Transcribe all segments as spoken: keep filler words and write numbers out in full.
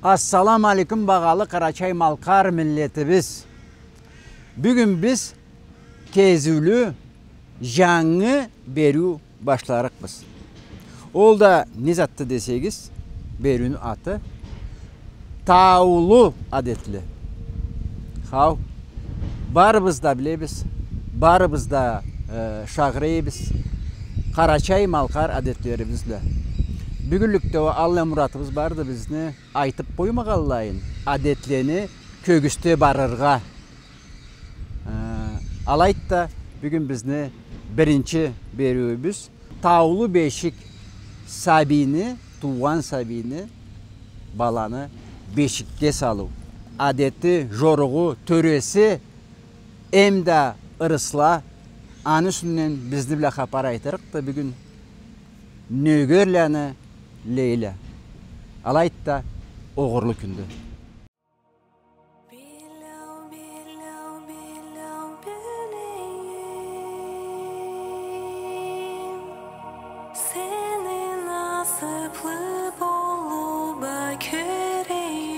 Ассаламу алейкум, багъалы къарачай-малкъар миллетибиз. Бюгюн биз кезиулю жангы бериу башларыкъбыз. Ол да не затды десегиз, бериуню аты таулу адетле. Хау, барыбыз да билебиз, барыбыз да, э, шагъырейбиз къарачай-малкъар адетлерибиз бла. Бюгюнлюкде уа аллай муратыбыз барды бизни, айтып къоймагъанлайын, адетлени кёргюзте барыргъа. Э, алайды да, бюгюн бизни биринчи бериуюбюз таулу бешик, сабийни, туугъан сабийни, баланы бешикге салыу. Адети, жоругъу, тёреси, эмда ырысла, аны юсюнден бизни бла хапар айтырыкъды бюгюн Нёгерланы Лейла. Алайды да, огъурлу кюндю. Беллеу, беллеу, беллеу, белейим. Сени насыплы болуп а кёрейим.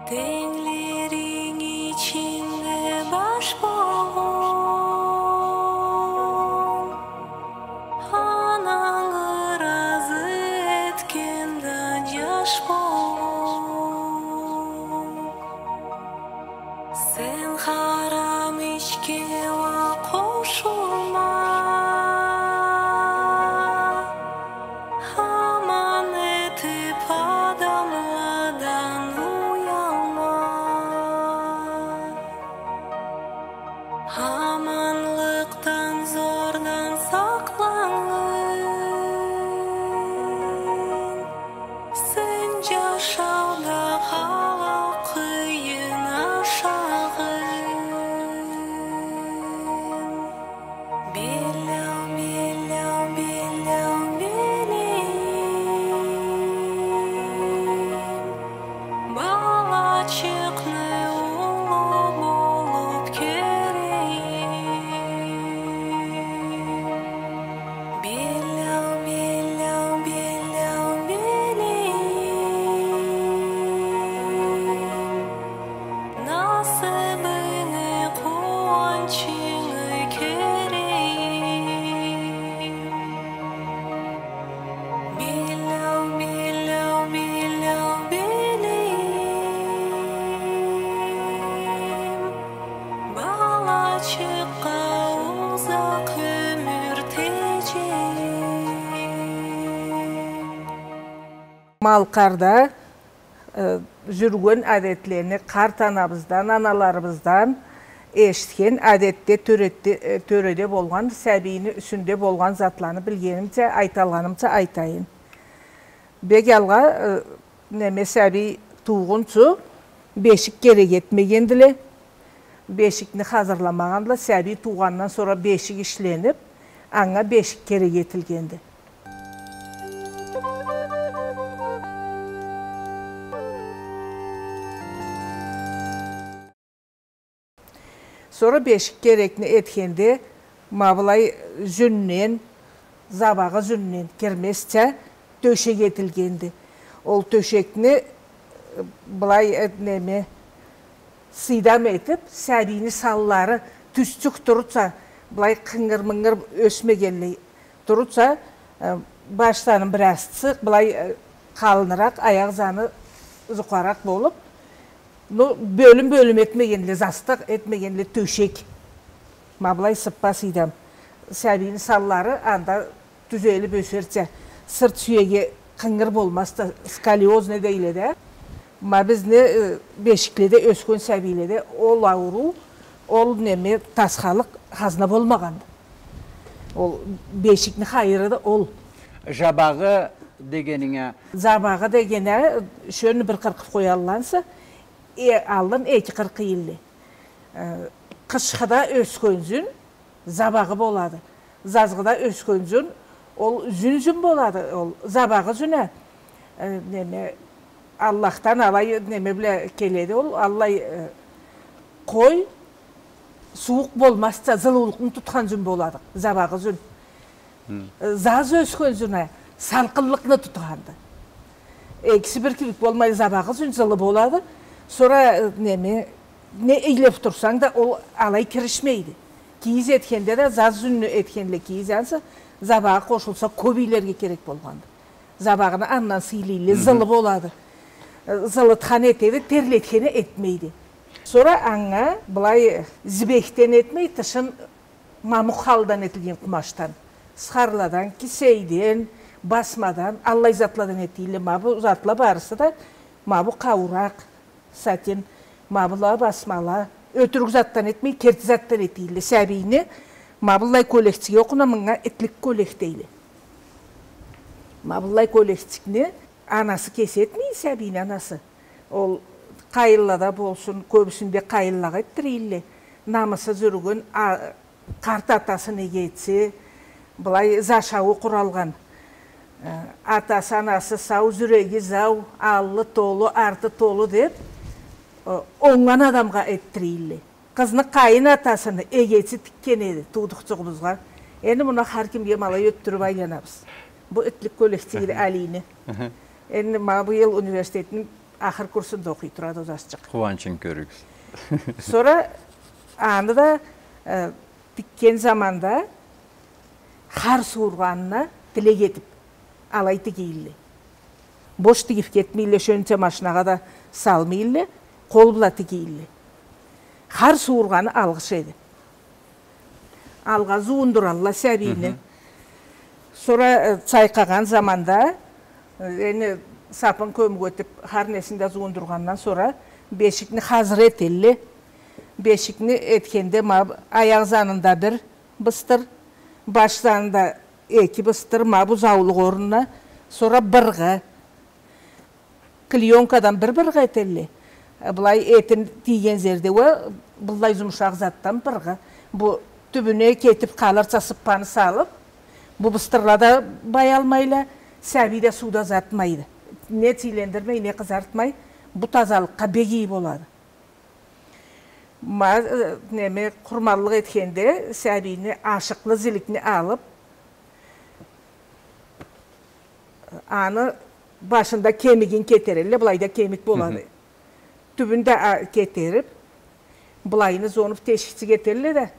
Тенглеринг ичинде баш болуп, ананг ыразы этгенде жаш болуп, сен харам ишге уа къошулма, аман этип адамладан уялма. Аманлыкъдан, зордан сакълангын, сен жашауда халал къыйын ашагъын. Беллеу, беллеу, беллеу, белейим. Балачыкъны уллу болуп кёрейим. Беллеу, беллеу, беллеу, белейим. Насыбынгы, къууанчынгы кёрейим. Беллеу, беллеу, беллеу, белейим. Балачыкъгъа узакъ ёмюр тилейим. Малкъарда э, жюрген адетлени, къарт анабыздан, аналарыбыздан эшитген, адетде, тёредде, э, тёреде болгъан, сабийни юсюнде болгъан затланы билгенимча, айталгъанымча айтайым. Бек алгъа, э, неме, сабий туугъунчу бешик керек этмегендиле. Бешикни хазырламагъандыла, сабий туугъандан сора бешик ишленип, анга бешик керек этилгенди. Сора бешик керекни этгенде, ма былай зюнден, забагъы зюнден кирмезча тёшек этилгенди. Ол тёшекни, э, былай, э, неме, сыйдам этип, сабийни санлары тюзчюк турурча, былай къынгыр-мынгыр ёсмегенлей турурча, э, башларын бираз сыкъ, былай, э, къалыныракъ, аякъ заны зукъаракъ болуп, ну, бёлюм-бёлюм этмегенлей, застыкъ этмегенлей, тёшек. Ма былай сыппа сыйдам. Сабийни санлары анда тюзелип ёсерча, сырт сюеги къынгыр болмазча, сколиоз не дейле да. Ма бизни, э, бешикледе ёсген сабийледе ол ауруу, ол неме, тасхалыкъ хазна болмагъанды. Ол бешикни хайыры да ол. Жабагъы дегенинг а? Жабагъы деген а, шёндю бир къыркъып къоялла ансы, э, аллын эки къыркъыйла. Э, къышхыда ёсген зюн жабагъы болады. Жазгъыда ёсген зюн, ол зюн-зюн болады, ол жабагъы зюн а. Э, неме, Аллахдан алай неме бла келеди ол, аллай, э, къой, сууукъ болмазча, жылыулукъну тутхан зюн болады, жабагъы зюн. Хы. Э, жаз ёсген зюн а, Салкъынлыкъны тутханды. Экиси бир кибик болмай, забагъы узун, зылы болады. Сора, э, неме, не ийлеп турсанг да, ол алай киришмейди. Кийиз этхенде да, заз узунну этхенле кийиз ансы, забагъы къошулса, кёп ийлерге керек болгъанды. Забагъыны андан сыйлыйлы, зылы болады. Э, зылытхан этеди, терлетхени этмейди. Сора анга былай зибекден этмей, тышын мамукъ халыдан этилген къумачдан, схарладан, кисейден, басмадан, аллай затладан этийле. Ма бу затла барысы да, ма бу къаууракъ, сатин, ма была басмала, ётюрюк затдан этмей, керти затдан этийле. Сабийни ма быллай кёлекчиги окъуна, мынга итлик кёлек дейле. Ма быллай кёлекчикни анасы кеси этмей, сабийни анасы. Ол къайынлада болсун, кёбюсюнде къайынлагъа этдирийле. Намысы зюрюген, а, къарт атасыны эгеси, былай зашауу къуралгъан. Э, атасы, анасы сау, зюреги зау, аллы толу, арты толу деп, э, онган адамгъа этдирийле. Къызны къайын атасыны эгеси тикген эди туудукъчугъубузгъа. Энди муна хар кимге ма алай ётдюрюп айланабыз. Бу итлик кёлекчигиди Алийни. Энди ма быйыл университетни ахыр курсунда окъуй турады ол зашчыкъ. Къууанчын кёрюгюз. Сора аны да, э, тикген заманда хар суургъанына тилек этип, алай тигийле. Бош тигип кетмейле, шёнча машинагъа да салмайла, къол бла тигийле. Хар суургъаны алгъыш эди. Алгъа зуундуралла сабийни. Сора, э, чайкъагъан заманда, э, энди сапын кёмюк этип, хар несин да зуундургъандан сора бешикни хазыр этелле. Бешикни этгенде ма аякъ занында бир быстыр, баш занында эки быстыр, ма бу заулукъ орнуна, сора быргъы. Клеёнкадан бир быргъы этелле. Э, былай этин тийген зерде уа быллай зумушакъ затдан быргъы. Бу тюбюне кетип къалырча сыппаны салып, бу быстырла да баялмайла, сабий да сууда затмайды. Не тийлендирмей, не къызартмай, бу тазалыкъгъа бек иги болады. Ма, э, неме, къурманлыкъ этгенде сабийни ашыкълы зиликни алып, аны башында кемигин кетерелле, былайда кемик болады. Тюбюн да, а, кетерип, былайыны зонуп тешикчик этелле да,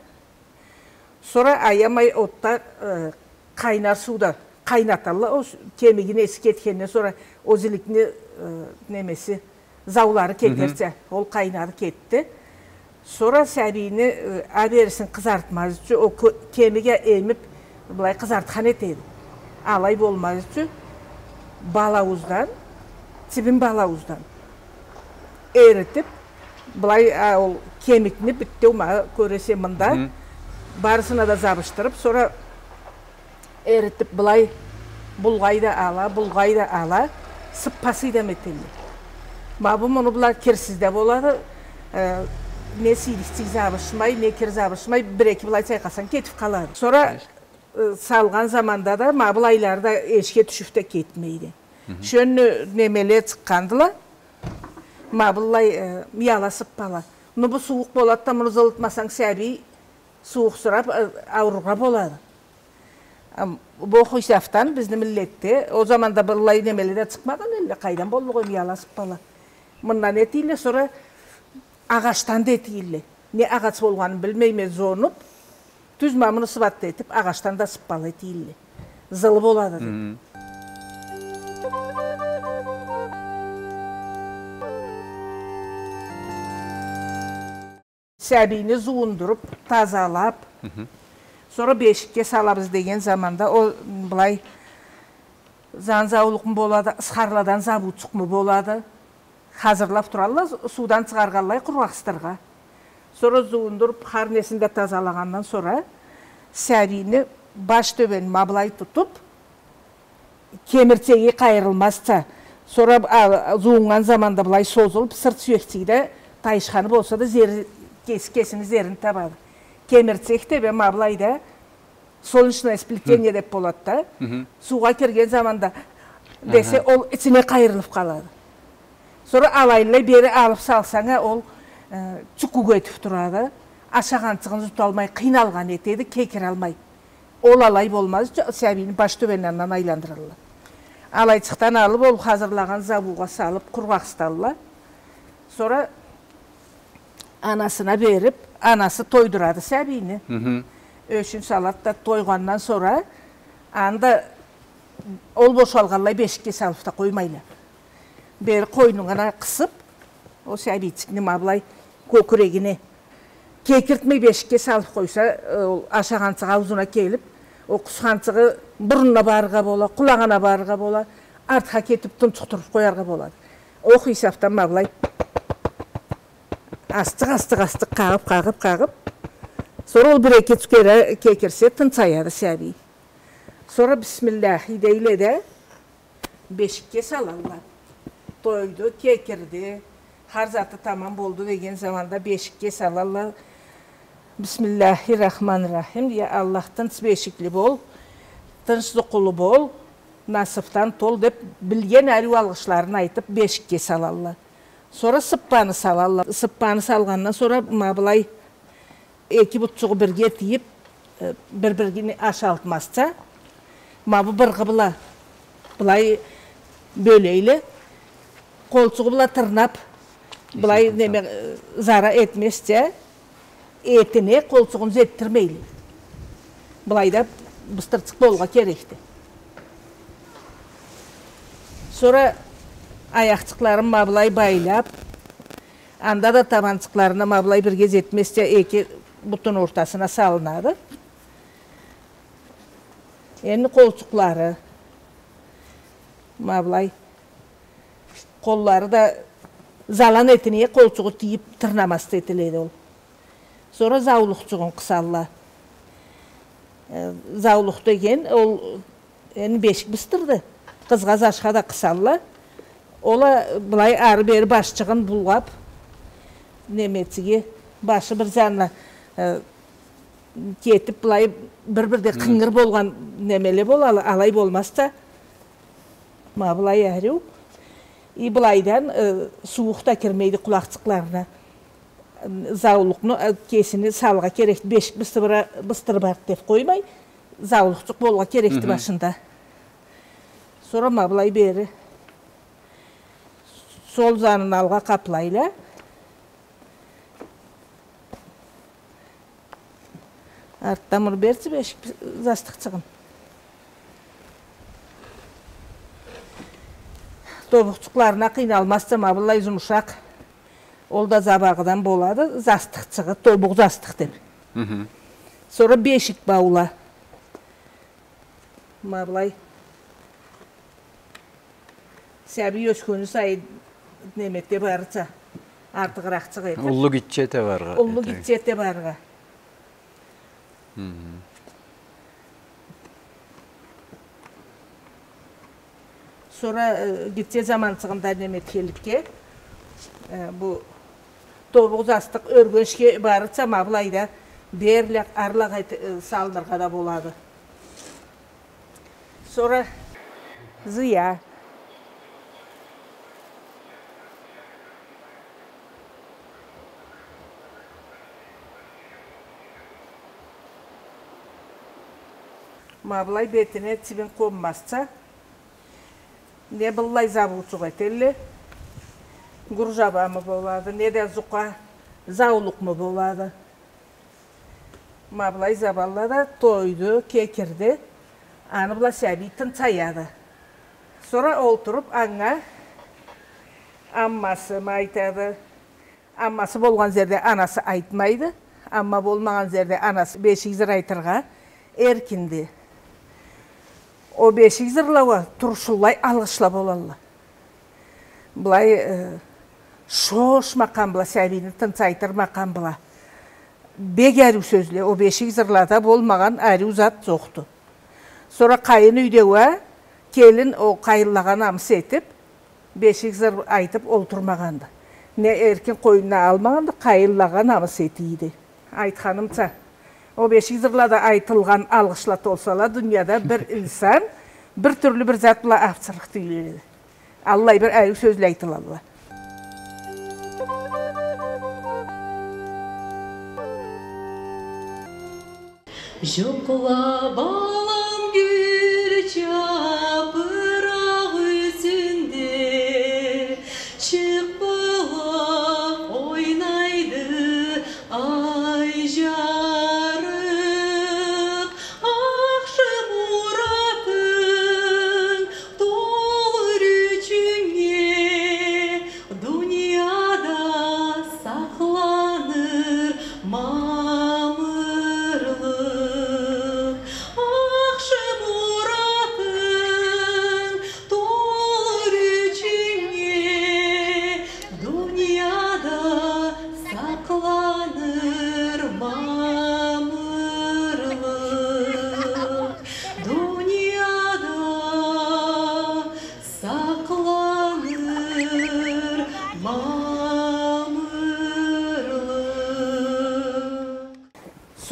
сора аямай отда, э, къайнар сууда къайнаталла. Ол с-, кемигини эси кетгенден сора ол зиликни, э, немеси, заулары кетерча, ол къайнады, кетди. Сора сабийни, э, а берисин къызартмаз ючюн, ол кё-, кемиги эмип, былай къызартхан этеди. Алай болмаз ючюн, балаууздан, чибин балаууздан эритип, былай, а, ол кемикни битеу, ма кёресе мында, барысына да забышдырып, сора эритип, былай булгъай да ала, булгъай да ала, сыппасый да эм этелле. Ма бу муну бла кирсиз да болады, э, не сийрикчик забышмай, не кир забышмай, бир-эки былай чайкъасанг, кетип къалады. Сора, э, салгъан заманда да ма былайлары да эшикге тюшюп да кетмейди. Шёндю немеле чыкъгъандыла, ма быллай, э, мияла сыппала. Ну бу сууукъ болады да, муну зылытмасанг, сабий сууукъсурап, э, аурургъа болады. Ам, бу хисапдан бизни миллетде, ол заманда быллай немеле да чыкъмагъан элле, къайдан боллукъ эм мияла сыппала. Мындан этийле, сора агъачдан да этийле. Не агъач болгъанын билмейме, зонуп, тюз ма муну сыфатда этип, агъачдан да сыппала этийле. Зылы болады деп. Сабийни зуундуруп, тазалап, сора бешикге салабыз деген заманда, ол былай зан заулукъму болады, ысхарладан забуучукъму болады, хазырлап туралла, суудан чыгъаргъанлай къургъакъсытыргъа. Сора зуундуруп, хар несин да тазалагъандан сора, сабийни баш тёбен ма былай тутуп, кемирчеги къайырылмазча. Сора, а, зууннган заманда былай созулуп, сырт сюекчиги да тайышханы болса да, зери, кес-, кесини зерин табады. Кемирчек да бе, ма былайда солнечное сплетение деп болады да. Суугъа кирген заманда десе, ол ичине къайырылып къалады. Сора алайлай бери алып салсанг а, ол, э, чукук этип турады. Ашагъанчыгъын зуталмай, къыйналгъан этеди, кекиралмай. Ол алай болмаз ючюн, сабийни баш тёбен андан айландыралла. Алайчыкъдан алып, ол хазырлагъан забуугъа салып, къургъакъсыталла. Сора анасына берип, анасы тойдурады сабийни. Мгм. Ёшюн салады да, тойгъандан сора анда ол бошалгъанлай бешикге салып да къоймайла. Бери къойнуна къысып, ол сабийчикни ма былай кёкюрегине кекиртмей бешикге салып къойса, ол ашагъанчыгъы ауузуна келип, ол къусханчыгъы бурнуна барыргъа бола, къулагъына барыргъа бола, артха кетип тунчукъдуруп къояргъа болады. Ол хисапдан ма былай азчыкъ, азчыкъ, азчыкъ къагъып, къагъып, къагъып, сора ол бир-эки-юч кере кекирсе, тынчаяды сабий. Сора бисмиллахи дейле да, бешикге салалла. Тойду, кекирди. Хар заты тамам болду деген заманда бешикге салалла. Бисмиллахи рахмани рахим. Я Аллах, тынч бешикли бол, тынч зукъулу бол, насыпдан тол деп, билген ариу алгъышларын айтып, бешикге салалла. Сора сыппаны салалла. Сыппаны салгъандан сора ма былай эки бутчугъу бирге тийип, э, бир-бирин ашалтмазча, ма бу быргъы бла былай бёлейле, къолчугъу бла тырнап, былай неме, э, зара этмезча, этине къолчугъун зетдирмейле. Былайда быстырчыкъ болургъа керекди. Сора аякъчыкъларын ма былай байлап, анда да табанчыкъларына ма былай бирге зетмезча эки бутун ортасына салынады. Энди къолчукълары, ма былай, къоллары да залан этине, къолчугъу тийип, тырнамазча этиледи ол. Сора заулукъчугъун къысалла. Э, заулукъ деген ол, энди бешик быстырды. Къызгъа, зашха да къысалла. Ол а былай ары-бери башчыгъын булгъап, немечиги, башы бир жанына, э, кетип, былай бир-бирде къынгыр болгъан немеле болалла, алай болмазча. Ма былай ариу. И былайдан, э, сууукъ да кирмейди къулакъчыкъларына. Заулукъну, э, кесини салыргъа керекди, бешик быстырып, быстырып арды деп къоймай, заулукъчукъ болургъа керекди башында. Сора ма былай бери сол жанын алгъа къаплайла. Артда муну берчи бешик застыкъчыгъын. Тобукъчукъларына къыйналмазча, ма былай зумушакъ. Ол да забагъыдан болады, застыкъчыгъы, тобукъ застыкъ деп. Мгм. Сора бешик баула. Ма былай. Сабий ёсгени сайын неме эте барырча, артыгъыракъчыкъ этип. Уллу гитче эте барыргъа. Уллу гитче эте барыргъа. Мгм. Сора, э, гитче заманчыгъында неме этгенликге, э, бу тобукъ застыкъ ёргенишге барырча, ма былайда берлакъ, арлакъ эт-, э, салыныргъа да болады. Сора зыя. Ма былай бетине чибин къонмазча, не быллай забуучукъ этелле, гуржабамы болады, не да зукъа заулукъму болады. Ма былай забалла да тойду, кекирди. Аны бла сабий тынчаяды. Сора олтуруп, анга аммасымы айтады. Аммасы болгъан жерде анасы айтмайды. Амма болмагъан жерде анасы бешик зыр айтыргъа эркинди. О бешик зырла уа турушунлай алгъышла болалла. Былай, э, шош макъам бла, сабийни тынчайтыр макъам бла. Бек ариу сёзле, о бешик зырлада болмагъан ариу зат зокъду. Сора къайын юйде уа келин о къайынлагъа намыс этип, бешик зыр айтып олтурмагъанды. Не эркин къойнуна алмагъанды, къайынлагъа намыс этийди. Айтханымча, о бешик зырлада айтылгъан алгъышла толсала, дунияда бир инсан бир тюрлю бир зат бла апчырыкъ тюйюл эди. Аллай бир ариу сёзле айтылалла. Жокъла, балам, гюл жапырагъы.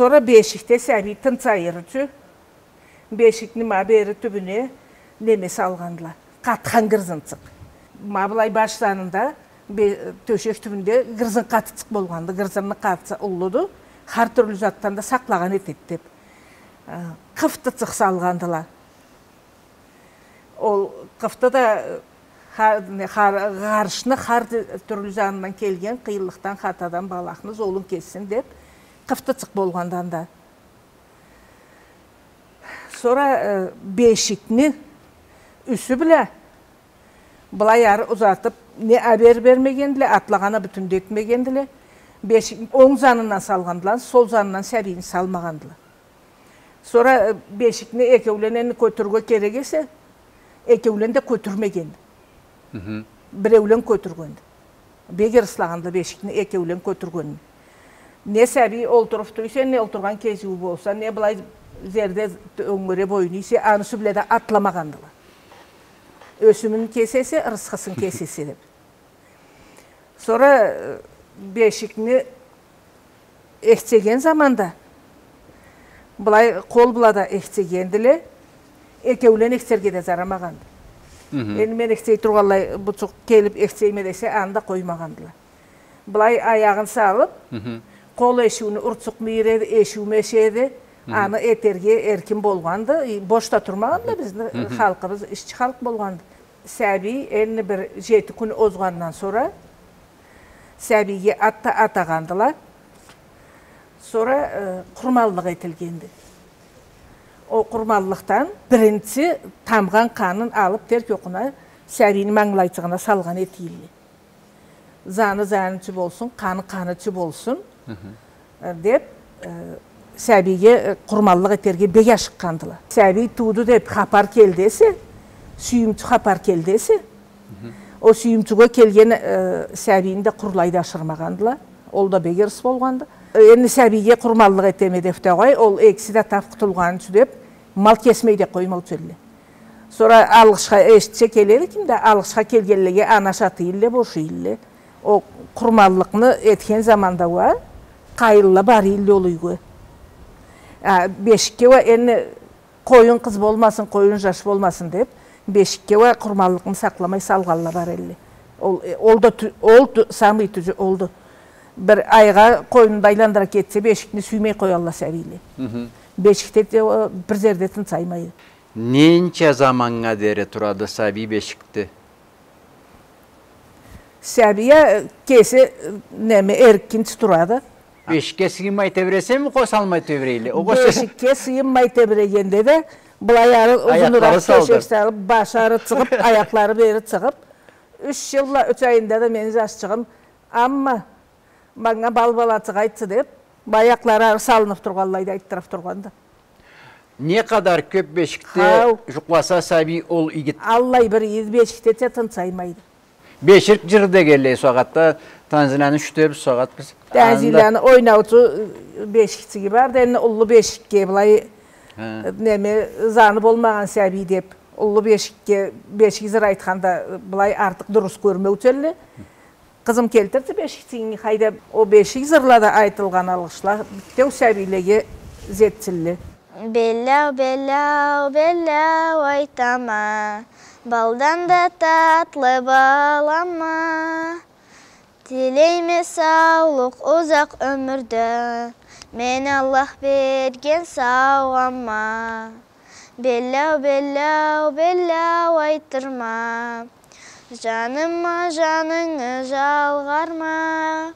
Сора бешикде сабий тынчайыр ючюн, бешикни ма бери тюбюне неме салгъандыла. Къатхан гырзынчыкъ. Ма былай баш занында, бе-, тёшек тюбюнде гырзын къатычыкъ болгъанды. Гырзынны къатысы уллуду. Хар тюрлю затдан да сакълагъан этеди деп. Э, къыфтычыкъ салгъандыла. Ол къыфты да, э, ха-, не, хар-, гъарышны хар тю-, тюрлю занындан келген, къыйынлыкъдан, хатадан, балахны золун кессин деп, къыфтычыкъ болгъанды анда. Сора, э, бешикни юсю бла былай ары узатып, не а бери бермегендиле, атлагъан а бютюн да этмегендиле. Бешикни онг занындан салгъандыла, сол занындан сабийни салмагъандыла. Сора, э, бешикни экеулен энди кётюрюрге керек эсе, экеулен да кётюрмегенди. Мгм. Биреулен кётюргенди. Бек ырыслагъандыла бешикни экеулен кётюргенни. Не сабий олтуруп тура эсе, не олтургъан кезиу болса, не былай зерде, ёнгере бойну ийсе, аны юсю бла да атламагъандыла. Ёсюмюн кесе эсе, ырысхысын кесе эсе деп. Сора, э, бешикни эхчеген заманда, былай къол бла да эхчегендиле, экеулен эхчерге да зарамагъанды. Мгм. Энди мен эхчей тургъанлай, бучукъ келип эхчейме десе, аны да къоймагъандыла. Былай аягъын салып, мгм, къол эшиуню урчукъ мийиреди, эшиу мешеди, мгм, аны этерге эркин болгъанды. И бош да турмагъандыла, бизни, мгм, халкъыбыз ишчи халкъ болгъанды. Сабий энди бир жети кюн озгъандан сора сабийге ат да атагъандыла. Сора, э, къурманлыкъ этилгенди. Ол къурманлыкъдан биринчи тамгъан къанын алып, терк окъуна сабийни мангылайчыгъына салгъан этийле. Заны занычы болсун, къаны къанычы болсун, мгм, э, деп, э, сабийге, э, къурманлыкъ этерге бек ашыкъгъандыла. Сабий тууду деп хапар келди эсе, сюйюмчю хапар келди эсе, мгм, ол сюйюмчюге келген, э, сабийни да къурулай да ашырмагъандыла. Ол да бек ырыс болгъанды. Э, энди сабийге къурманлыкъ этеме деп да къой, ол экиси да тап къутулгъаны ючюн деп, мал кесмей да къоймаучу эдиле. Сора алгъышха эшитча келеди ким да, алгъышха келгенлеге аны ашатыйылле, бошуйылле. Ол къурманлыкъны этген заманда уа къайынла барыйылле ол юйге. А, бешикге уа энди къоюн къыз болмасын, къоюн жаш болмасын деп, бешикге уа къурманлыкъны сакъламай салгъанла бар элле. Ол, э, ол да тю-, ол тю-, самый тюзю олду. Бир айгъа къойнун да айландыра кетсе, бешикни сюймей къоялла сабийле. Мгм. Бешикде да, э, бир зерде тынчаймайды. Ненча заманнга дери турады сабий бешикде? Сабий а, э, кеси, э, неме, эркинчи турады. Бешикге сыйынмай тебиресеми, къол салмай тебирейле? Огъесе бешикге сыйынмай тебирегенде да, былай ары узунуракъ тёшек салып, башы ары чыгъып, аякълары бери чыгъып, юч жыл бла юч айында да мени жашчыгъым, амма манга бал балачыкъ айтчы деп, аякълары ары салынып тургъанлай да айтдырып тургъанды. Не къадар кёп бешикде жукъласа сабий, ол игит. Аллай бир игит бешикде да тынчаймайды. Бешик жыры дегенлей, сагъатда Танзиланы ючюн да бир сагъат биз. Танзиланы ойнаучу, э, бешикчиги барды, энди уллу бешикге, былай, э, неме, заны болмагъан сабий деп, уллу бешикге бешик жыры айтханда, э, былай артыкъ дурус кёрмеучю эдиле. Къызым, келтирчи бешикчигинги, хайда, ол бешик жырла да айтылгъан алгъышла битеу сабийлеге жетсинле. Беллау, беллау, беллау айтама, балдан да татлы балама. Тилейме саулукъ, узакъ ёмюрден мен Аллах берген саугъама. Беллау, беллау, беллау айтдырма, жаныма жанынгы жалгъарма.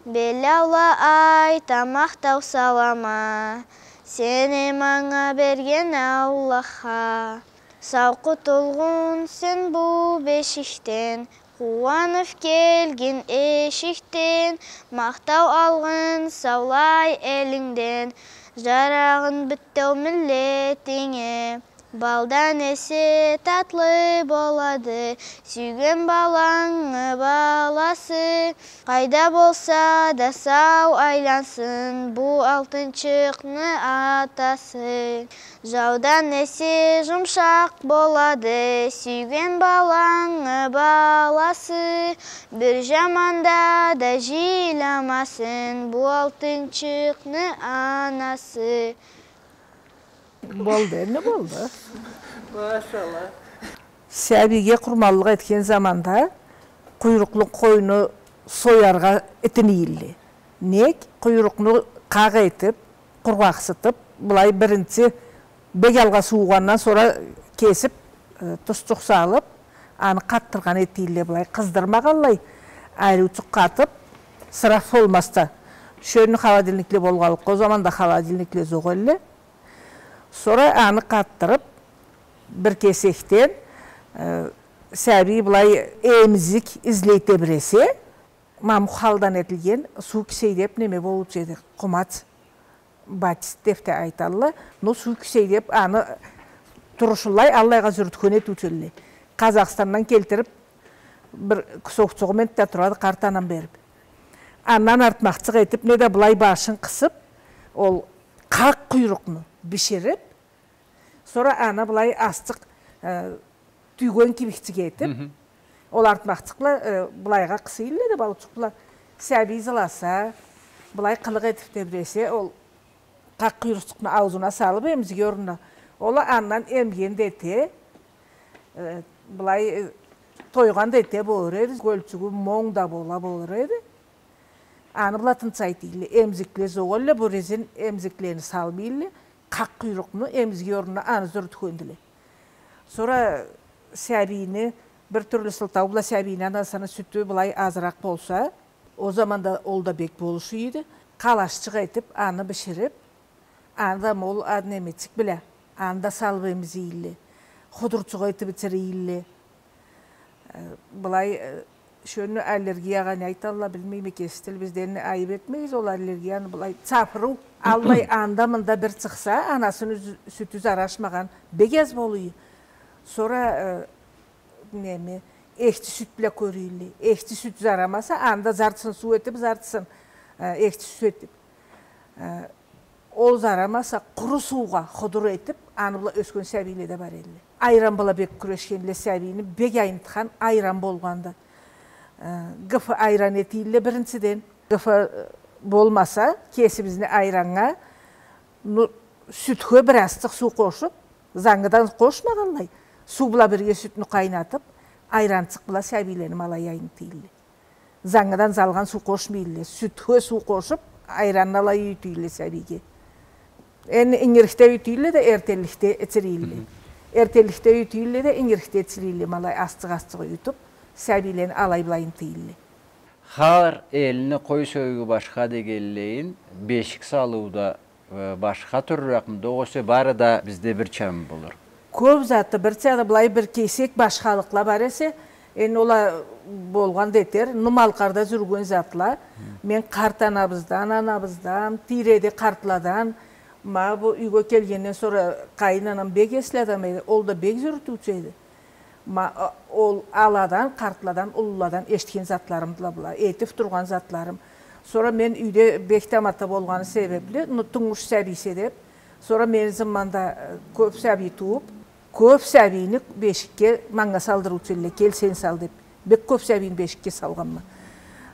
Беллаула айта, махтау салама сени манга берген Аллахха. Сау къутулгъунсун бу бешикден, къууанып келгин эшикден, махтау алгъын саулай элингден, жарагъын битеу миллетинге. Балдан эсе татлы болады, сюйген балангы баласы. Къайда болса да сау айлансын бу алтынчыкъны атасы. Жаудан эсе жумшакъ болады, сюйген балангы баласы. Бир жаманда да жиламасын бу алтынчыкъны анасы. Болду, энди болду. Машалла. Сабийге къурманлыкъ этген заманда къуйрукълу къойну сояргъа итинийилле. Нек? Къуйрукъну къакъ этип, къургъакъсытып, былай биринчи бек алгъа суугъандан сора кесип, э, тузчукъ салып, аны къатдыргъан этийилле, былай къыздырмагъанлай, ариучукъ къатып, сыраф болмазча. Шёндю холодильникле болгъанлыкъгъа, ол заманда холодильникле зокъ элле. Сора аны къатдырып, бир кесекден, э, сабий былай эмзик излей тебиресе, мамукъ халдан этилген суу кисей деп неме болуучу эди, къумач, батист деп да айталла. Но суу кисей деп аны турушунлай аллайгъа зюрютген этиучю элле. Къазахстандан келтирип, бир кусокчугъу менде турады, къарт анам берип. Андан артмакъчыкъ этип, неда былай башын къысып, ол къакъ къуйрукъну биширип, сора аны былай азчыкъ, э, тюйген кибикчик этип, ол артмакъчыкъла, э, былайгъа къысыйлла да, балычыкъла, сабий зыласа, былай къылыкъ этип тебиресе, ол къакъ къуйрукъчукъну аузуна салып, эмзиги орнуна, ол а андан эмген да эте, э, былай, э, тойгъан да эте болур эди, кёлчюгю монг да бола болур эди. Аны бла тынчайтыйлла. Эмзикле зокъ элле, бу резин эмзиклени салмыйлла, къакъ къуйрукъну эмзиги орнуна аны зюрютгендиле. Сора сабийни бир тюрлю сылтау бла сабийни анасыны сютю былай азыракъ болса, ол заманда ол да бек болуш эди, къалашчыкъ этип, аны биширип, аны да мол ад немечик бла, аны да салып эмзийилле, худурчукъ этип ичирийилле. Э, былай, э, шёндю аллергиягъа не айталла, билмейме, кеси тил, бизден айып этмегиз, ол аллергияны былай чапырыу, аллай анда-мында бир чыкъса, анасыны сю-, сютю зарашмагъан бек аз болуй. Сора, э, неме, эхчи сют бла кёрюйле. Эхчи сют зарамаса, анда зартысын суу этип, зартысын, э, эхчи сют этип. Э, ол зарамаса, къуру суугъа худур этип, аны бла ёсген сабийле да бар элле. Айран бла бек кюрешгенле, сабийни бек айнытхан айран болгъанды. Э, гыфы айран этийле биринчиден. Гыфы, э, болмаса, кесибизни айраннга, ну, сютге бир азчыкъ суу къошуп, зангыдан къошмагъанлай, суу бла бирге сютню къайнатып, айранчыкъ бла сабийлени ма алай айнытыйле. Зангыдан залгъан суу къошмыйлла. Сютге суу къошуп, айранны алай юйютюйле сабийге. Энди ингирликде юйютюйле да, эртенликде ичирийле. Эртенликде юйютюйле да, ингирликде ичирийле. Ма алай азчыкъ-азчыкъ юйютюп, сабийлени алай былай айнытыйле. Хар элни къой сёгюгю башха дегенлейин, бешик салыуда э, башха тюрлюрекмиди, огъесе бары да бизде бирчами болур? Кёп заты бирчады, былай бир кесек башхалыкъла бар эсе, энди ол а болгъан да этер, ну, Малкъарда зюрген затла. Мен къарт анабыздан, анабыздан, тийреде къартладан, ма бу юйге келгенден сора къайын анам бек эсли адам эди, ол да бек зюрютюучю эди. Ма, а, ол аладан, къартладан, уллуладан эшитген затларымдыла была, этип тургъан затларым. Сора мен юйде бек тамата болгъаны себепли, ну, тунгуш сабийсе деп, сора мени зыммамда, э, кёп сабий тууп, кёп сабийни бешикге манга салдырыучу элле, кел сен сал деп. Бек кёп сабийни бешикге салгъанма.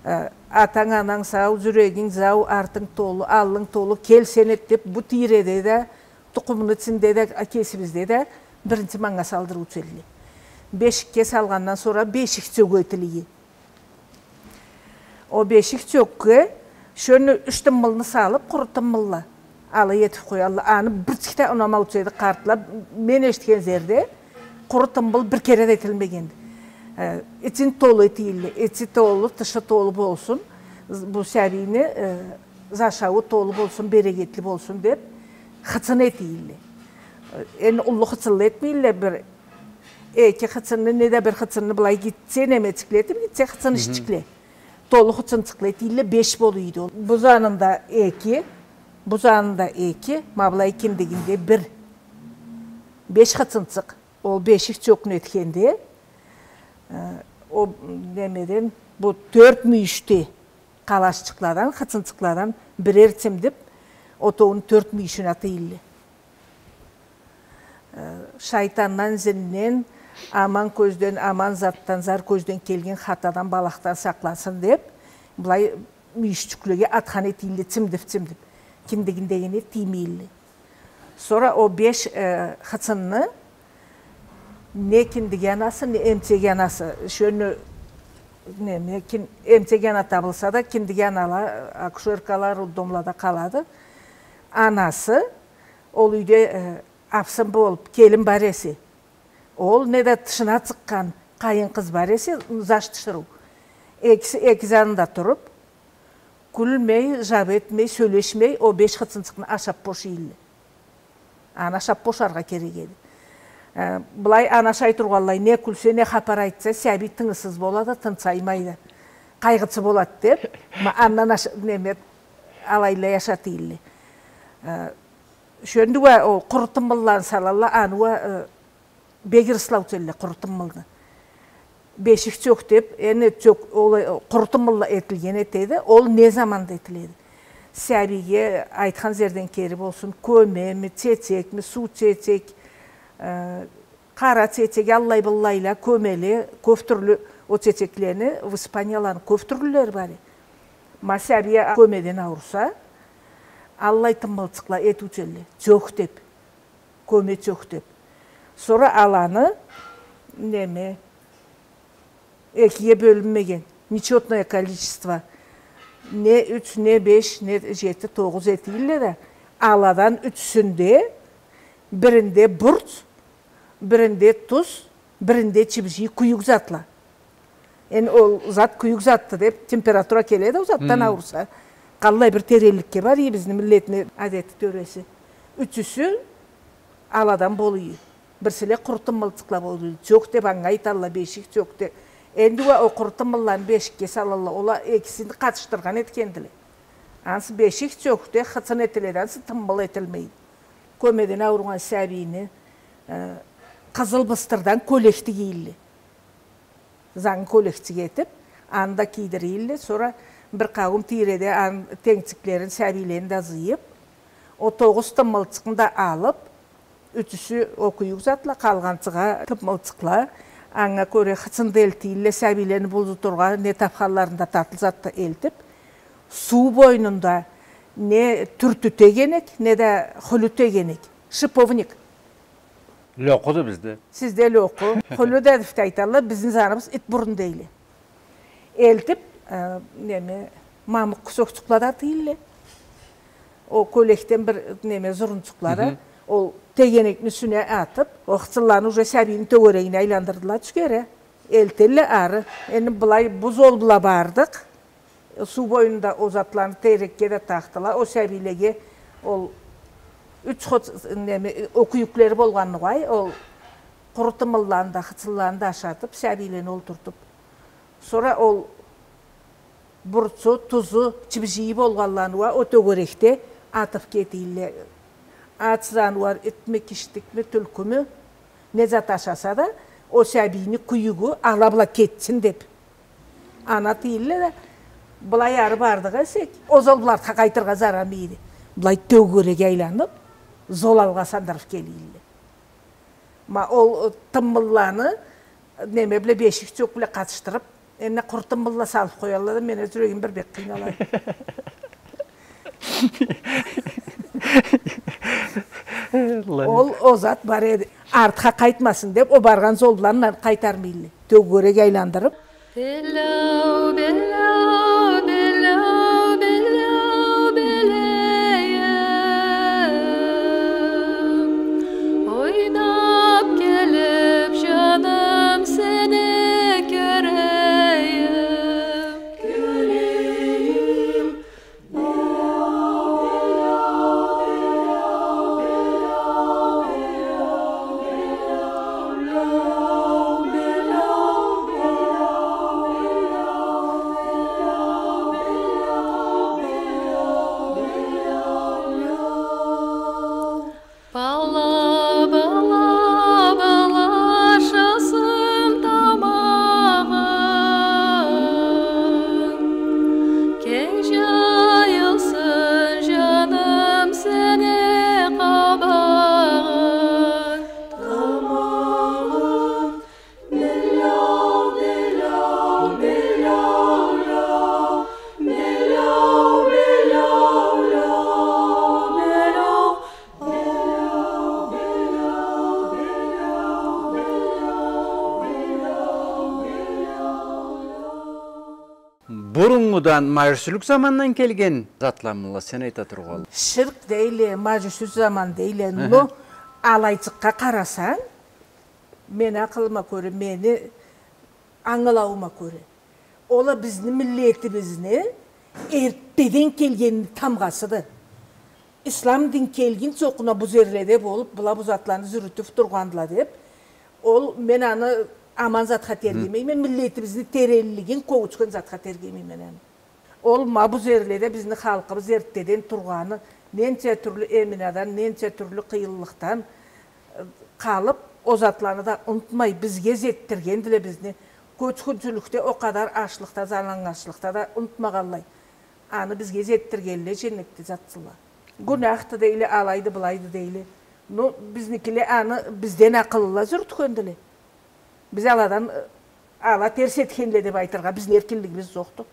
Э, атанг, ананг сау, зюрегинг зау, артынг толу, аллынг толу, кел сен эт деп, бу тийреде да, тукъумну ичинде да, а, кесибизде да биринчи манга салдырыучу элле. Бешикге салгъандан сора бешик сёгю этилии. О бешик сёгге шёндю юч тымбылны салып, къуру тымбылла алай этип къоялла. Аны бирчик да унамаучу эди къартла. Мен эшитген зерде къуру тымбыл бир кере да этилмегенди. Э, ичин толу этийле, ичи толу, тышы толу болсун. З-, бу сабийни, э, зашауу толу болсун, берекетли болсун деп, хычын этийле. Энди уллу хычынла этмейле, бир эки хычынны, неда бир хычынны былай гитче немечикле этип, гитче хычын ишчикле. Толу хычынчыкъла этийле, беш болуйду ол. Бу занында эки, бу занында эки, ма былай киндигинде бир. Беш хыцынцыкъ, ол бешик тёкню этгенде, э, о, немеден, бу тёрт мюйюшде къалашчыкъладан, хыцынцыкъладан бирер тимдип, отоуну тёрт мюйюшюн атыйыллы. Э, шайтандан, зинден, аман кёзден, аман затдан, зар кёзден келген хатадан, балахдан сакъласын деп, былай мюйюшчюклеге атхан этийилле, тимдип-тимдип. Киндигиндегине тиймейилле. Сора о беш, э, хыцынны не киндиги анасы, не эмтеги анасы, шёндю, не, не кин-, эмтеги ана табылса да, киндиги анала, акушеркала, роддомлада къалады. Анасы, ол юйде, э, абсын болуп, келин бар эсе, ол не да тышына чыкъгъан къайын къыз бар эсе, заш тиширыу. Экиси, эки занында туруп, кюлмей, жап этмей, сёлешмей, о беш хыцынцыкъны ашап бошайыллы. Аны ашап бошаргъа керек эди. Э, былай аны ашай тургъанлай, не кюлсе, не хапар айтса, сабий тынгысыз болады, тынсаймайды. Къайгъысы болады деп, ма андан аш-, неме, алайлай ашатыйыллы. Э, шёндю уа ол къуру тымбылланы салалла, аны уа, э, бек ырыслаучу эдиле къуру тымбылны. Бешик тёк деп, энди тёк, ол, э, къуру тымбылла этилген этеди, ол не заманда этиледи? Сабийге айтхан зерден кери болсун, кёмеми, чечекми, суу чечек, э, къара чечек, аллай-быллайла, кёмели, кёп тюрлю о чечеклени, в Испанияланы кёп тюрлюлери бар. Ма сабий кёмеден ауруса, аллай тымбылчыкъла этиучю эдиле, тёк деп. Кёме тёк деп. Сора аланы, неме, экиге бёлюнмеген, нечётное количество, не юч, не беш, не жети, тогъуз этийилле да, аладан ючюсюнде, биринде бурч, биринде туз, биринде чибижий, кюйюк затла. Энди ол зат кюйюк затды деп, температура келеди ол затдан ауруса. Къаллай бир теренликге бара бизни миллетни адети, тёреси. Ючюсю аладан болуй. Бирсиле къуру тымбылчыкъла болуй. Тёк деп анга айталла, бешик тёк деп. Энди уа о къуру тымбылланы бешикге салалла. Ол а экисин къатышдыргъан этгендиле. Ансы бешик тёк деп хыцын этиледи, ансы тымбыл этилмейди. Кёмеден ауругъан сабийни, э, къызыл быстырдан кёлек тигийилле. Зангы кёлекчик этип, аны да кийдирийилле. Сора бир къауум тийреде аны тенгчиклерин, сабийлени да зыйып, о тогъуз тымбылчыкъны да алып, ючюсю о кюйюк затла, къалгъанчыгъа тымбылчыкъла, анга кёре хыцын да элтийилле, сабийлени булзутургъа не тапханларын да, татлы зат да элтип, суу бойнунда не тюртю тегенек, не да хюлю тегенек, шиповник. Лёкъуду бизде. Сизде лёкъу. Хюлю да деп айталла, бизни заныбыз ит бурун дейле. Элтип, э, неме, мамукъ кусокчукъла да атыйылле. О кёлекден бир неме, зурунчукъла да, ол тегенекни юсюне атып, о хыцынланы уже сабийни тёгерегине айландырдыла тюшгере. Элтелле ары. Энди былай бу зол бла бардыкъ. Суу бойнунда о затланы терекге да такъдыла. О сабийлеге ол юч хот-, неме, о кюйюклери болгъанны къой, ол къуру тымбылланы да, хыцынланы да ашатып, сабийлени олтуртуп. Сора ол бурчу, тузу, чибижийи болгъанланы уа о тёгерекде атып кетийилле. Ачыдан уа итми, киштикми, тюлкюмю, не зат ашаса да, о сабийни кюйюгю ала бла кетсин деп. Аны атыйылле да, былай ары бардыкъ эсек, о зол бла артха къайтыргъа зарамы эди. Былай тёгерек айланып, зол алгъа сандырып келийилле. Ма ол, э, тымбылланы неме бла, бешик тёк бла къатышдырып, энди къуру тымбылла салып къоялла да, мени жюрегим бир бек къыйналады. Ол, о зат бар эди. Артха къайтмасын деп, о баргъан зол бла андан къайтармыйлы. Тёгерек айландырып. Беляу, беляу, беляу, беляу, беляу, ойнап келип, жаным, сени кёрейим. Буруннгудан, мажюсюлюк замандан келген затламыла сен айта тургъанла? Ширк дейле, мажюсю заман дейле, но алайчыкъгъа къарасанг, мени акъылыма кёре, мени ангылауума кёре, ол а бизни миллетибизни эртдеден келгенини тамгъасыды. Ислам дин келгинчи окъуна бу зерледе болуп, была бу затланы зюрютюп тургъандыла деп, ол, мен аны аман затха тергемейме, миллетибизни теренлигин кёчген затха тергемейме мен аны. Ол ма бу зерледе бизни халкъыбыз эртдеден тургъаны, ненча тюрлю эминадан, ненча тюрлю къыйынлыкъдан, э, къалып, ол затланы да унутмай, бизге зетдиргендиле бизни. Кёчгюнчюлюкде о къадар ачлыкъда, залангачлыкъда да унутмагъанлай. Аны бизге зетдиргенле женнетде затдыла. Гюнахды дейле, алайды, былайды дейле. Но бизникиле аны бизден акъыллыла зюрютгендиле. Биз аладан, э, ала терс этгенле деп айтыргъа бизни эркинлигибиз зокъду.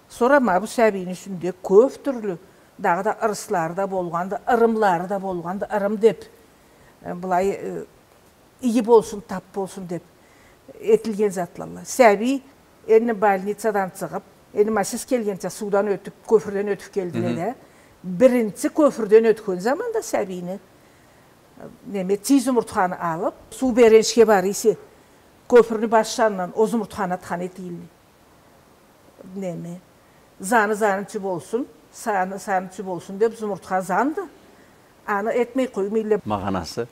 Сора ма бу сабийни юсюнде кёп тюрлю, дагъыда ырыслары да болгъанды, ырымлары да болгъанды, ырым деп, э, былай, э, иги болсун, тап болсун деп этилген затлалла. Сабий энди больницадан чыгъып, энди ма сиз келгенча суудан ётюп, кёпюрден ётюп келдиле да, биринчи кёпюрден ётген заманда сабийни, э, неме, чий зумуртханы алып, суу беренчге бара эсе, кёпюрню баш жанындан ол зумуртханы атхан этийле. Неме, заны занычы болсун, саны санычы болсун деп, зумуртха занды. Аны этмей къоймайла. Магъанасы?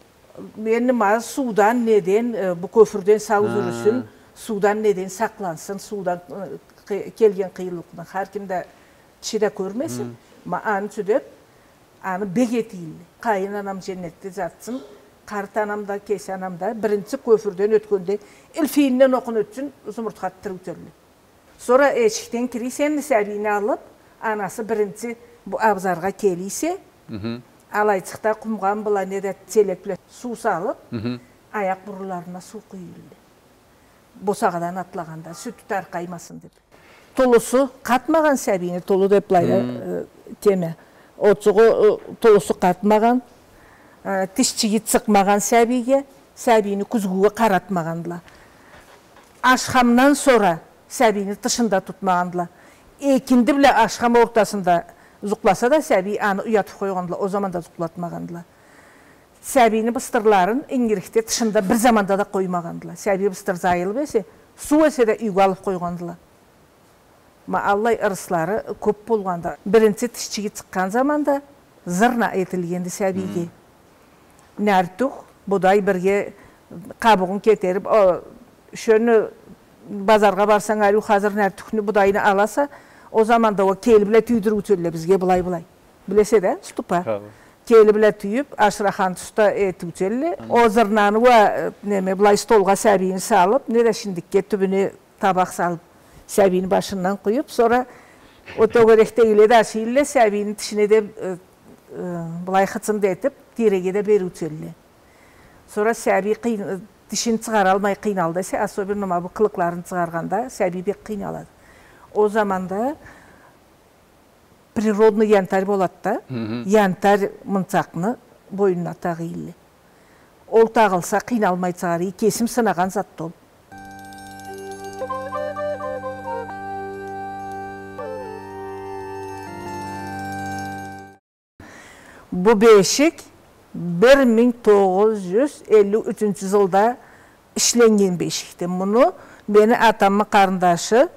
Энди ма суудан неден, э, бу кёпюрден сау зюрюсюн, суудан неден сакълансын, суудан, э, къы-, келген къыйынлыкъны хар ким да, киши да кёрмесин. Ма аны ючюн деп, аны бек этийле. Къайын анам женнетде жатсын, къарт анам да, кеси анам да, биринчи кёпюрден ётгенде, илфийинден окъуну ючюн зумуртха атдырып ётелле. Сора эшикден кире эсе, сабийни алып, анасы биринчи бу абзаргъа келе эсе, алайчыкъда къумгъан бла, неда челек бла суу салып, аякъ бурунларына суу къуюйле. Босагъадан атлагъанда, сютю таркъаймасын деп. Тулусу къатмагъан сабийни, тулу деп былайда, э, теме. Очугъу, э, тулусу къатмагъан, э, тишчиги чыкъмагъан сабийге, сабийни кюзгюге къаратмагъандыла. Ашхамдан сора сабийни тышында тутмагъандыла. Экинди бла ашхам ортасында зукъласа да, сабий аны уятып къойгъандыла, ол заманда зукълатмагъандыла. Сабийни быстырларын ингирликде, тышында бир заманда да къоймагъандыла. Сабий быстыр зайылып эсе, суу эсе да юйге алып къойгъандыла. Ма аллай ырыслары кёп болгъанды. Биринчи тишчиги чыкъгъан заманда зырна этилгенди сабийге. Нартюх, будай бирге къабугъун кетерип, о, шёндю базаргъа барсанг, ариу хазыр нартюхню, будайны аласа, ол заманда ол кели бла тюйдюрюучелле бизге былай-былай. Билесе да, ступа. Кели бла тюйюп, ашырагъан туста этиучелле. Ол зырнаны уа, э, неме, былай столгъа сабийни салып, неда шиндикге тюбюне табакъ салып, сабийни башындан къуюп, сора ол тёгерекдегиле да ашыйла, сабийни тишине да, э, э, былай хычын да этип, тийреге да бериучелле. Сора сабий къыйын-, э, тишин чыгъаралмай къыйналды эсе, особенно ма бу къылыкъларын чыгъаргъанда, сабий бек къыйналады. Ол заманда природный янтарь болады да, янтарь мынчакъны бойнуна тагъыйлы. Ол тагъылса, къыйналмай чыгъар, кесим сынагъан затды ол. Бу бешик бир минг тогъуз жюз элли ючюнчю жылда ишленнген бешикди. Муну мени атамы къарындашы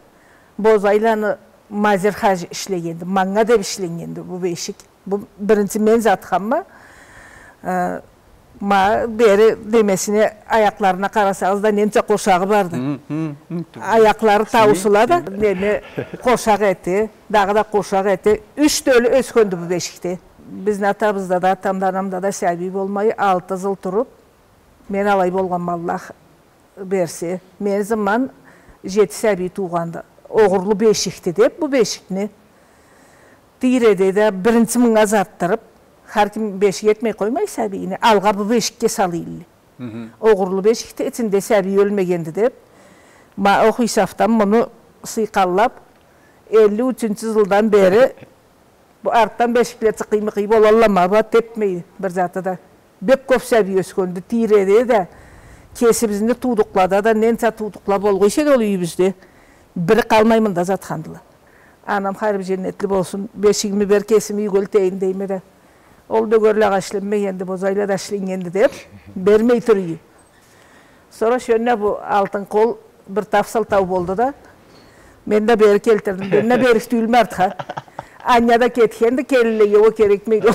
Бозайланы Мазер хажи ишлегенди. Манга деп ишленнгенди бу бешик. Бу биринчи мен затханма. Э, ма бери немесине, аякъларына къарасагъыз да, ненча къошагъы барды. Аякълары тауусула да, неме, къошакъ эте, дагъыда къошакъ эте. Юч тёлю ёсгенди бу бешикде. Бизни атабызда да, атамда, анамда да сабий болмай, алты жыл туруп, мен алай болгъанма, Аллах берсе. Мени ызымдан жети сабий туугъанды. Огъурлу бешикди деп, бу бешикни тийреде да биринчи мынга затдырып, хар ким бешик этмей къоймай сабийни, алгъа бу бешикге салыйлы. Огъурлу бешикди, ичинде сабий ёлмегенди деп. Ма ол хисапдан муну сыйкъаллап, элли ючюнчю жылдан бери бу артдан бешикле чыкъый-мыкъый болалла, ма бу тепмей бир заты да. Бек кёп сабий ёсгенди тийреде да, кесибизни туудукълада да, ненча туудукъла болгъан эсе да ол юйюбюзде, бири къалмай мында затхандыла. Анам хайыр бир женнетли болсун, бешигими бер, кесими юйге элтейим дейме да. Ол дёгерле агъа ишленмегенди, бозайла да ишленнгенди деп, бермей тура эди. Сора шёндю бу алтын къол бир таф-сылтау болду да, мен да бери келтирдим. Мен да берик тюйюлме артха. Аня да кетгенди, келинлеге ол керекмейди.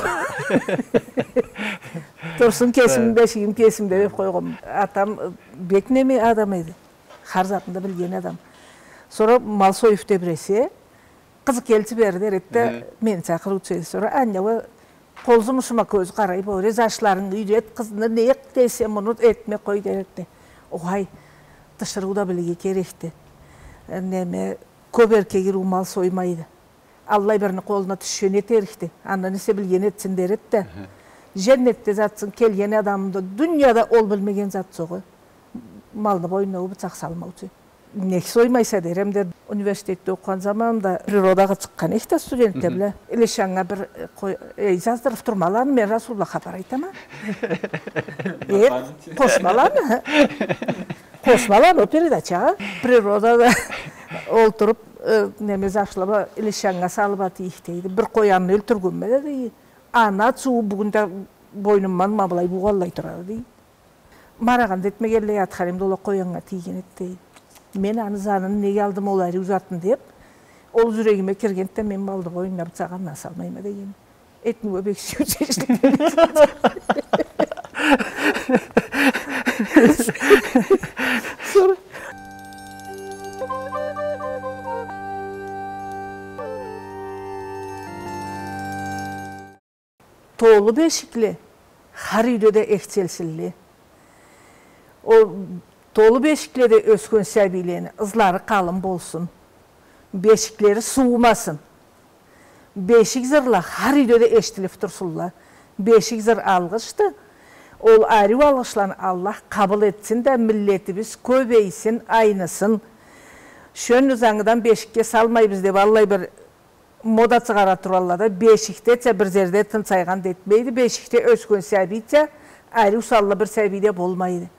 Турсун кесими бешигим кесимде деп къойгъанма. Атам бек неме адам эди. Хар затын да билген адам. Сора мал союп тебресе, къызы келчи бери дер эди да, мени чакъырыучу эди. Сора аня ол къол жумушума кёзю къарай бора, зашларынгы юйрет, къызны не десе, муну этме къой дер эди. Огъай, тиширыу да билирге керекди. Неме, кёп эркек ириу мал соймайды. Аллай бирини къолуна тюшген этерикди. Андан эсе билген этсин дер эди да. Женнетде затсын келген адамымда, дунияда ол билмеген зат жокъ. Малны бойнуна ол бычакъ салмаучу. Нек соймайса дерем да, университетде окъугъан заманымда природагъа чыкъгъан эдик да студентде бла. Илишаннга бир, э, къой, эй, жаздырып турмала аны, мен Расулла хапар айтама. Э, къошмала аны. Къошмала аны, о передачагъа. Природада олтуруп, э, неме, зашла бла илишаннга салып атыйыкъ дейди. Бир къоянны ёлтюргенме да дейди. Аны ачыуу бюгюн да бойнумдан ма былай буугъанлай турады дейди. Марагъын да этмегенлей атхан эдим да, ол а къояннга тийген эди дейди. Мен аны жанын неге алдым ол ариу затны деп, ол жюрегиме киргенди да, мен малны бойнуна бычакъ андан салмайма деген. Этни уа бек сюйюучю эшитдим. Сора Толу бешикле хар юйде да эхчелсинле. Ол толу бешикледе ёсген сабийлени ызлары къалын болсун. Бешиклери суумасын. Бешик жырла хар юйде да эшитилип турсунла. Бешик жыр алгъышды. Ол ариу алгъышланы Аллах къабыл этсин да, миллетибиз кёбейсин, айнысын. Шёндю жангыдан бешикге салмайбыз деп, аллай бир мода чыгъара туралла да, бешикдеча бир жерде тынчайгъан да этмейди, бешикде ёсген сабийча ариу санлы бир сабий да болмайды.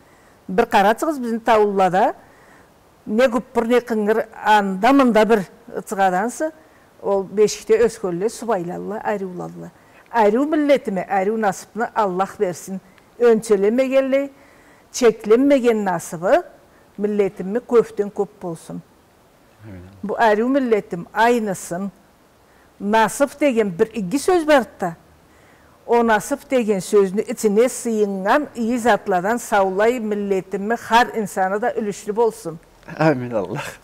Бир къарачыгъыз, бизни таулулада не гуппур, не къынгыр, анда-мында бир чыгъады ансы, ол бешикде ёсгенле субайлалла, ариулалла. Ариу миллетиме ариу насыпны Аллах берсин. Ёнчелемегенлей, чекленмеген насыбы миллетимни кёпден кёп болсун. Амин. Бу ариу миллетим айнысын. Насып деген бир иги сёз барды да, о насып деген сёзню ичине сыйыннган иги затладан саулай миллетимни хар инсаны да юлюшлю болсун. Амин, Аллах.